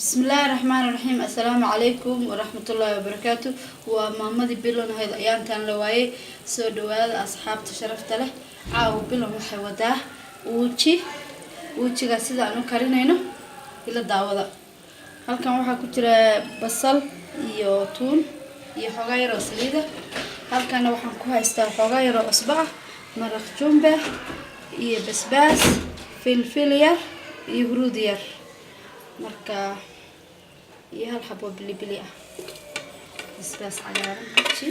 Bismillaahi raxmaani raxiim. Assalaamu calaykum waraxmatullaahi wabarakaatu. Waa maamadii Bilan ahayd, ayaantaan la waayey. Soo dhawaada, asxaabta sharafta leh. Caawa Bilan waxay wadaa uuji. Uujigaa sida aan u karinayno ila daawada. Halkan waxaa ku jira basal iyo tuun iyo xoogaa yaroo saliida. Halkana waxaan ku haystaa xoogaa yaroo cusbo ah, maraq jumbe iyo basbaas, filfil yar iyo huruud yar, marka iyo hal xabo bilibili ah, basbaas cagaaran. Uji,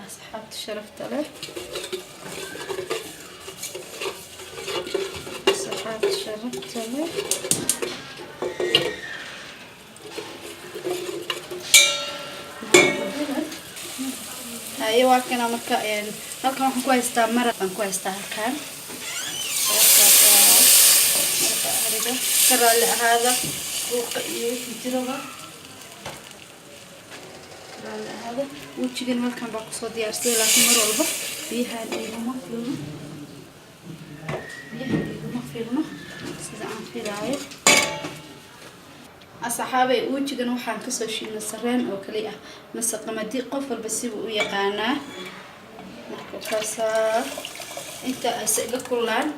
asxaabta sharafta leh, asxaabta sharafta leh. Haye, waa kana. Marka halkan waxaan ku haystaa maraq baan ku haystaa halkan. Maraqa ariga. Ka raalli ahaada buuqa iyo wixii jiraba, ka raalli ahaada. Wejigan halkan baa kusoo diyaarsaday, laakiin mar walba biyahan iguma filno, biyahan iguma filno sida aan filaayo. Asxaabay, wejigan waxaan kasoo shiidnay sareen oo kali ah mase qamadi, qof walba sibuu u yaqaanaa. Marka kaasaa inta ayse iga kullaan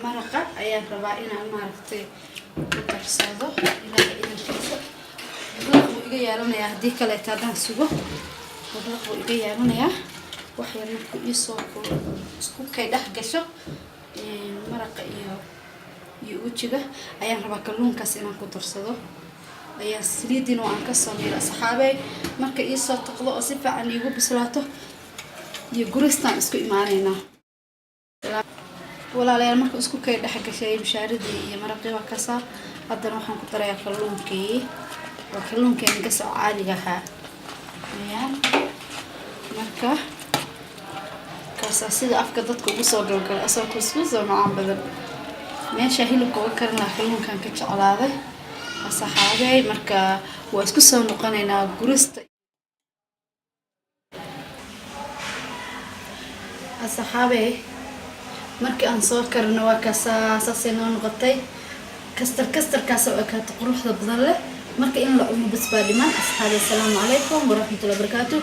maraqa ayaan rabaa inaan maaragtay ku darsado. Ilaahay idankiisa buuq buu iga yeelanayaa haddii kaleeta. Haddaan sugo, buuq buu iga yeelanayaa. Wax yar markuu iisoo isku kay dhex gasho maraqa iyo wejiga, ayaan rabaa kalluunkaas inaan ku darsado. Ayaa saliidiina aan kasoo miiro, asxaabey. Marka iisoo taqdo oo si fiican iigu bislaato iyo guristaan isku imaanaynaa, walaalayaal. Marka isku kay dhex gashay mishaaridii iyo maraqii, waa kasaa. Haddana waxaan ku darayaa kalluunkii. Waa kalluunkeeni gasac caadiga ahaa weyaan. Marka kaasaa sida afka dadka ugu soo galgalay, asoo kuskus oo macaan badan. Meesha hilibka uga karin lahaa, kalluunkan ka jeclaaday, asxaabey. Marka waa isku soo noqonaynaa gurista. Asxaabey, markii aan soo karino, waa kaasaa, saasay noo noqotay. Kastar kastarkaas oo ekaata quruxda badan leh. Marka in la cuno bas baa dhiman, asxaabi. Assalaamu calaykum waraxmatullahi wabarakaatu.